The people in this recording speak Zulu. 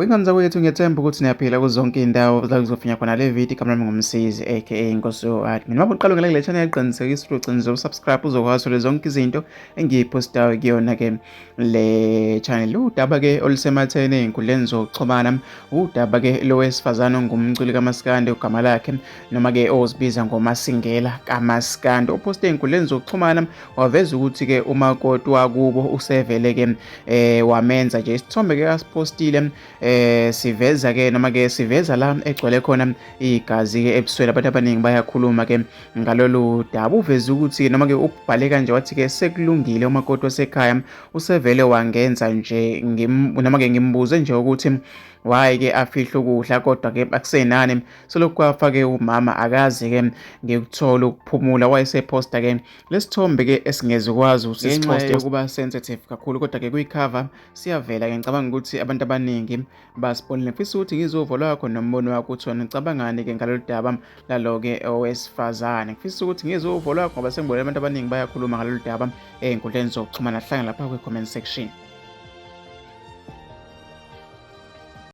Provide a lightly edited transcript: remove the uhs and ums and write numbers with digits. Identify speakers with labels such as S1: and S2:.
S1: Wengane zakwethu, ngiyethemba ukuthi niyaphila kuzo zonke iy'ndawo la kuzofinya khona le video. Igama lami nguMsizi aka Inkosi yo-Admin. Uma uqala ungena kule channel, qinisekisa ukuthi ucinze usubscribe uzokwazi uthole zonke izinto engiyiphostayo kuyona-ke le channel. Udaba-ke olusematheni ey'nkundleni zokuxhumana, udaba-ke lowesifazane ongumculi kamaskandi ogama lakhe noma-ke ozibiza ngoMasingela kaMaskandi, ophoste ey'nkundleni zokuxhumana waveza ukuthi-ke umakoti wakubo usevele-ke wamenza nje. Isithombe ke asipostile siveza ke noma ke siveza la egcwele khona igazi ke ebusweni. Abantu abaningi bayakhuluma ke ngalolu daba. Uveza ukuthi noma ke ubhale kanje wathi ke sekulungile, umakoti wasekhaya usevele wangenza nje, noma ke ngimbuze nje ukuthi why ke afihle ukudla, kodwa ke akusenani, selokhu kwafake umama akaze ke ngikuthola ukuphumula. Wayeseposta ke lesithombe ke esingeze kwazi ukuthi siphoste ukuba sensitive kakhulu, kodwa ke kwi-cover siyavela ke. Ngicabanga ukuthi abantu abaningi basibonile. Ngifisa ukuthi ngizwe uvo lwakho nombono wakho ukuthi wena ucabangani ke ngalolu daba lalo-ke owesifazane. Ngifisa ukuthi ngizwe uvo lwakho ngoba sengibone abantu abaningi bayakhuluma ngalolu daba ey'nkundleni zokuxhumana. Hlangana lapha kwi-comment section.